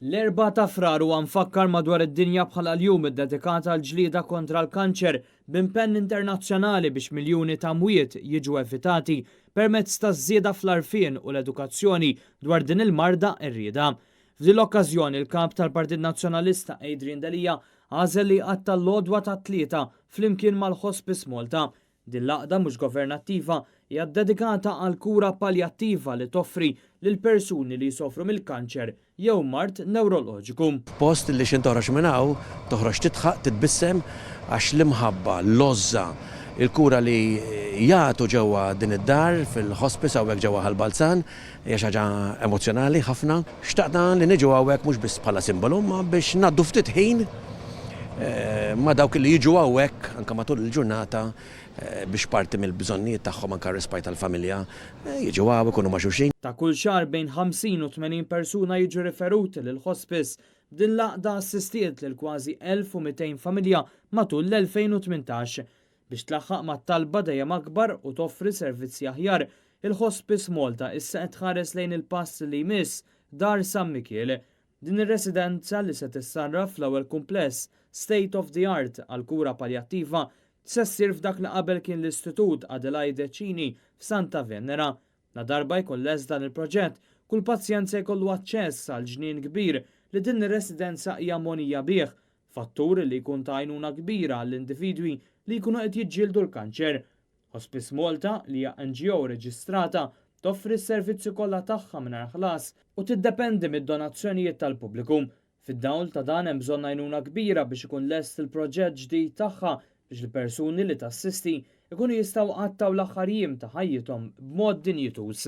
L-Erbgħa ta' Frar huwa mfakkar madwar id-dinja bħala l-jum iddedikat għall-ġlieda kontra l-kanċer b'impenn internazzjonali biex miljuni ta' mwiet jiġu evitati permezz taż-żieda fl-għarfien u l-edukazzjoni dwar din il-marda qerrieda. F'din l-okkażjoni l-Kap tal-Partit Nazzjonalista Adrian Delia għażel li jqatta' l-għodwa tat-Tlieta flimkien mal-Hospice Malta. Din l-għaqda mhux governattiva hija ddedikata għall-kura paljattiva li toffri lil persuni li jsofru mill-kanċer jew mard newroloġiku. Post li x'in toħroġ minn hawn, toħroġ tidħaq, titbissem għax l-imħabba, l-għożża, il-kura li jagħtu ġewwa din id-dar fil-hospice hawnhekk ġewwa Ħal Balzan hija xi ħaġa emozzjonali ħafna. Xtaqna li niġu hawnhekk mhux biss bħala simbolu imma biex ngħaddu ftit ħin ma' dawk li jiġu hawnhekk anke matul il-ġurnata biex parti mill-bżonnijiet tagħhom anke r-respite tal-familja jiġu hawn ikunu ma' xulxin. Ta' kull xahar bejn 50 u 80 persuna jiġu riferuti lill-hospice. Din l-għaqda assistiet lil kważi 1,200 familja matul l-2018. Biex tlaħħaq mat-talba dejjem akbar u toffri servizzi aħjar, il-Hospice Malta issa qed tħares lejn il-pass li jmiss, Dar San Mikiel. Din ir-residenza li se tissarraf fl-ewwel kumpless state of the art għall-kura paljattiva se ssir f'dak li qabel kien l-Istitut Adelaide Cini f'Santa Venera. Ladarba jkun lest dan il-proġett, kull pazjent se jkollu aċċess għal ġnien kbir li din ir-residenza hija mogħnija bih, fattur li jkun ta' għajnuna kbira għall-individwi li jkunu qed jiġġieldu l-kanċer. Hospice Malta, li hija NGO reġistrata, toffri s-servizzi kollha tagħha mingħajr ħlas u tiddependi mid-donazzjonijiet tal-pubbliku. Fid-dawl ta' dan hemm bżonn għajnuna kbira biex ikun lest il-proġett ġdid tagħha biex il-persuni li tassisti jkunu jistgħu jqattgħu l-aħħar jiem ta' ħajjithom b'mod dinjituż.